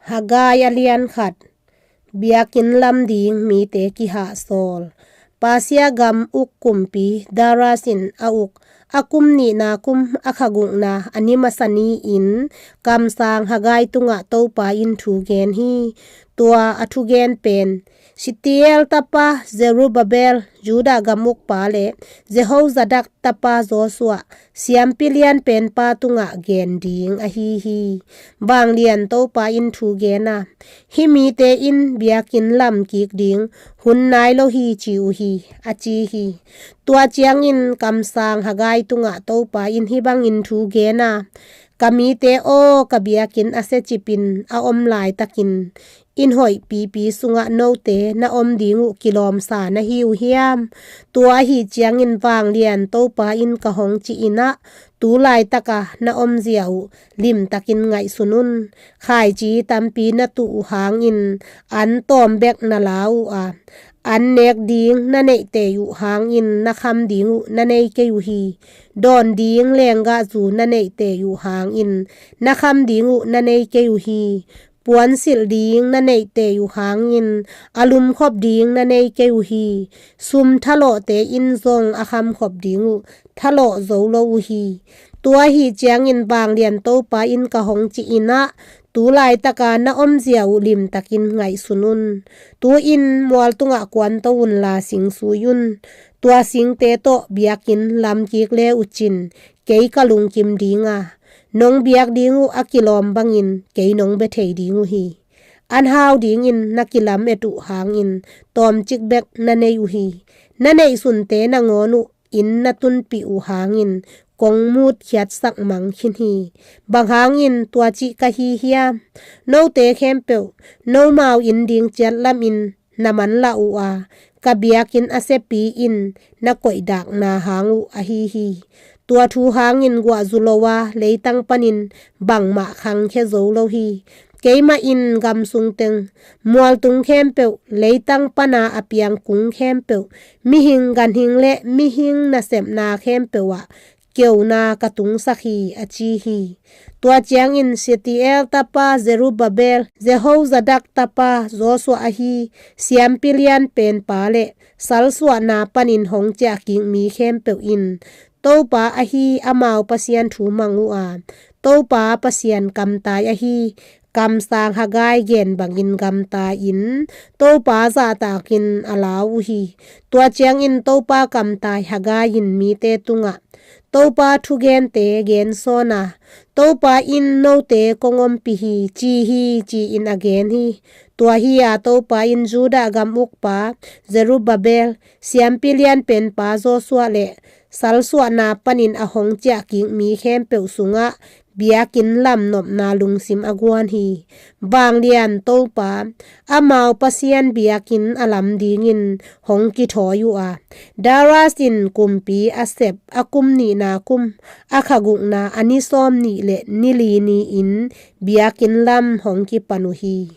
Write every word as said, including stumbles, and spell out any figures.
Haggai a lian khat. Biakinn lam ding mite kihahsawl. Persia gam uk kumpi Darius in a uk a kum nihna kum a kha gukna a ni masa ni-in kamsang Haggai tungah Topa in thu gen hi. Tua a thugen pen Shealtiel tapa Zerubbabel, Judah gam ukpa, le Jehozadak tapa Joshua, siampi lianpenpa tungah gen ding ahi hi. Vanglian Topa in thu gen a, hih mite in biakinn lam kik ding hun nai lo hi ci uh hi, a ci hi. Tua ciangin kamsang Haggai tungah Topa in hih bangin thu gen a, ka mite aw, ka biakinn a siacipin a om laitakin inn hoih pipi sungah note na om ding uh kilawmsa na hi uh hiam? Tua ahi ciangin vanglian Topa in ka hong cih in ah, tu laitaka na omzia uh limtakin ngaihsun un. Khaici tampi na tuh uh hangin an tawm bek na la uh a, an nek ding na neih tei uh hangin na kham ding uh na nei kei uh hi. Dawn ding lenggahzu na neih tei uh hangin na kham ding uh na nei kei uh hi. Puansilh ding na neih tei uh hangin a lumkhop ding na nei kei uh hi. Sum thalawhte in zong a khamkhop ding uh thalawh zo lo uh hi. Tua ahi ciangin vanglian Topa in ka hong cih in ah, tu laitaka na omzia uh limtakin ngaihsun un. Tu-in mual tungah kuanto unla sing sui un. Tua singte tawh biakinn lamkik le uh cin, kei ka lungkim ding a, nong biak ding uh a kilawm bangin kei nong bia thei ding uh hi. An hau dingin na kilamet uh hangin tawmcik bek na nei uh hi. Na neihsunte nangawn uh inn na tunpih uh hangin kong mut khiatsak mang khin hi. Bang hangin tua cih ka hi hiam? Note khempeuh nomau inn ding ciat lamin na manlah uh a, ka biakinn a siapi in na koihdakna hang uh ahi hi. Tua thu hangin guahzu lo a, leitang panin bangmah khangkhia zo lo hi. Keimah in gam sung teng, mualtung khempeuh, leitang pana a piang kung khempeuh, mihing ganhing le mihing nasepna khempeuh ah keuna ka tungsak hi, a ci hi. Tua ciangin Shealtiel tapa Zerubbabel, Jehozadak tapa Joshua ahi siampi lianpenpa le salsuahna panin hong ciahkik mi khempeuh in Topa ahi amau Pasian thu mang uh a, Topa Pasian kamtai ahi kamsang Haggai gen bangin gamta-in Topa zahtakin a lau uh hi. Tua ciangin Topa kamtai Haggai in mite tungah Topa thugente gensawn a, Topa in note kong ompih hi, ci hi, ci-in a gen hi. Tua hi-a Topa in Judah gam ukpa Zerubbabel, siampi lianpenpa Joshua le salsuahna panin a hong ciahkik mi khempeuh sungah biakinn lamnopna lungsim a guan hi. Vanglian Topa, amau Pasian biakinn a lam dingin hong kithawi uh a, Darius in kumpi a sep a kum nihna kum a kha gukna a ni sawm nih le ni li ni-in biakinn lam hong kipan uh hi.